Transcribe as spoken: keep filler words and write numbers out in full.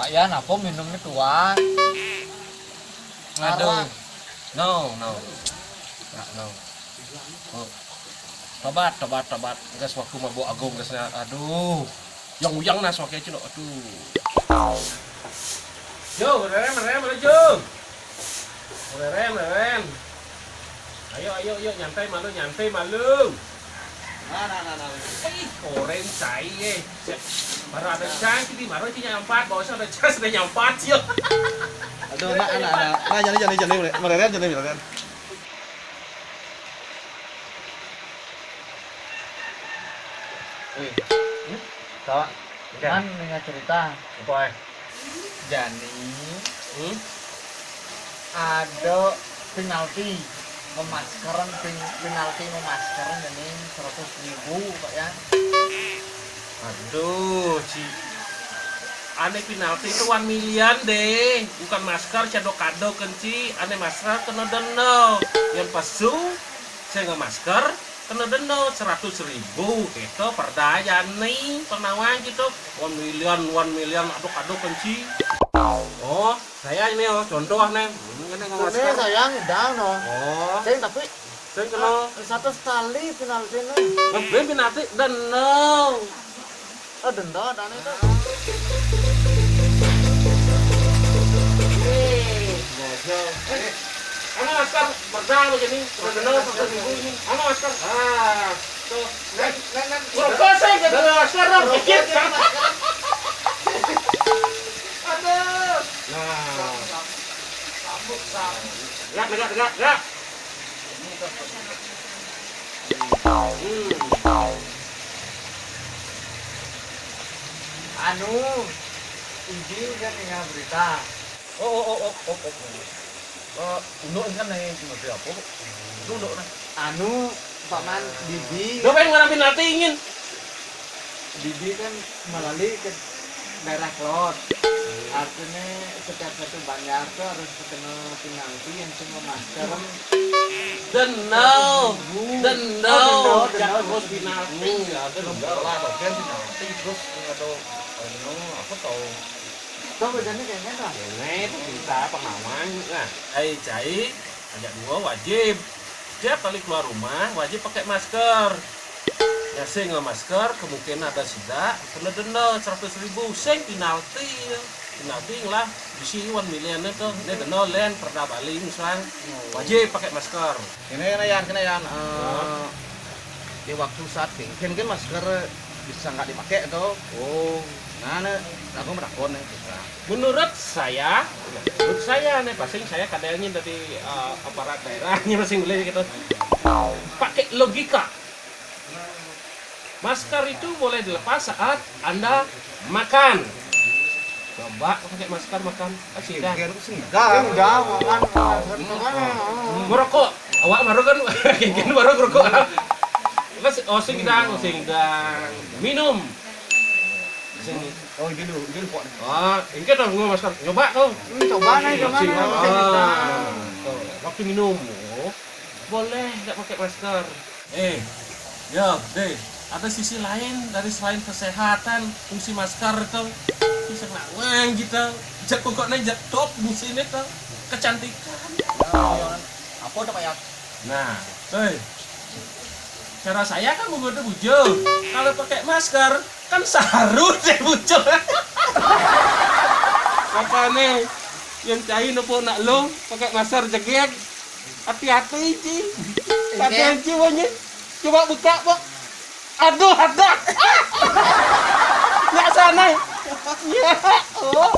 Ya, napa minumnya tuak? Aduh. No, no. Nggak, no. Oh. Tobat, tobat, tobat. Gas waktu mabuk agung gasnya. Aduh. Yang uyang nas wakai cino. Aduh. Jo, merem, merem, merem, Jo. Merem, merem. Ayo, ayo, ayo, nyantai malu, nyantai malu. Nah, nah, nah, nah. Ih, koreng cai, eh. Baru ada cai, sini baru sini nyampat, bawa ada cai sudah nyampat, yo. Aduh, nak, anak, anak. Nah, jadi, jadi, jadi, merem, jadi, merem. Eh, hmm? Salah. Udah. Man, nggak cerita. Apa, eh? Jani, hmm? Ada penalti memaskeran, pin-, penalti memaskeran ini seratus ribu, Pak, ya. Aduh, Ci. Ane penalti itu one million deh. Bukan masker, cado kado kenci. Ane masker kena denda. Yang pesu, saya nggak masker, kena denda seratus ribu. Kita perdaya nih, penawang gitu. One million, one million, aduk-aduk kenci. Oh, saya ini, oh, contoh nih. Ini nggak masker. Ini sayang, dang, no. Oh. Saya tapi saya kena. Ah, satu kali penalti nih. Lebih penalti, denda. Oh, denda, dana itu. Eh, bojol. Eh, anu masker, perda apa jadi? Perda denda, perda minggu ini. Anu masker. Ah, tuh. Nen, nen, nen. Bro, kok saya nggak ada masker, dong? Dikit. Aduh. Nah. Sambut, sambut. Tegak, tegak, tegak, tegak. Hmm. Anu, ini kan dengar berita. Oh, oh, oh, oh, oh, oh. Eh, unduk kan nih, cuma apa? Itu unduk nah. Anu, Pak Man, Bibi. Lo pengen ngarapin nanti ingin. Bibi kan melalui ke daerah Klot. Artinya setiap satu banjar tuh harus ketemu penalti yang cuma masker. Denda. Denda. Oh, denda, denda. Terus penalti. Ya, denda lah, bagian penalti terus atau anu, apa tau. Tuh, bedanya kayaknya tuh. Ini tuh cerita pengalaman. Nah, ai cai, ajak dua wajib. Setiap kali keluar rumah, wajib pakai masker. Ya, sing nggak masker, kemungkinan ada sida, kena denda seratus ribu, sing penalti, ya. Penalti lah, bisi one million itu, ini denda len, perda bali, misal. Wajib pakai masker. Ini, ini, Yan, ini, Yan, eh, di waktu saat kengken kan masker bisa nggak dipakai, tuh. Oh. Nah, ini, aku merakon, nih, kita. Menurut saya, menurut saya, nih, pasti saya kadangin dari, eh, aparat daerahnya masing boleh gitu. Pakai logika. Masker itu boleh dilepas saat Anda makan. Coba pakai masker makan. Pasti dah. Biar aku sendal. Udah, makan, makan, makan. Merokok. Awak baru kan, kengken baru merokok. Terus, oh, sing dang, sing dang. Minum. Sing. Oh, ini dulu, ini dulu, Pak. Ah, ini dong, gua masker. Coba tuh. Hmm, coba nih, coba nih. Ah, tuh, waktu minum, oh, boleh nggak pakai masker. Eh, ya, deh. Ada sisi lain dari selain kesehatan, fungsi masker tuh. Bisa ngawang gitu. Jak pokoknya jak top fungsinya tuh. Kecantikan. Apa udah kayak? Nah, hei. Cara saya kan begitu bujur. Kalau pakai masker, kan sarut deh bujur. Apa nih? Yang cai nopo nak lo pakai masker jegek. Hati-hati, Ci. Hati-hati, Ci, wanya. Coba buka, Pak. Aduh, ada. Nggak sana. Ya, oh.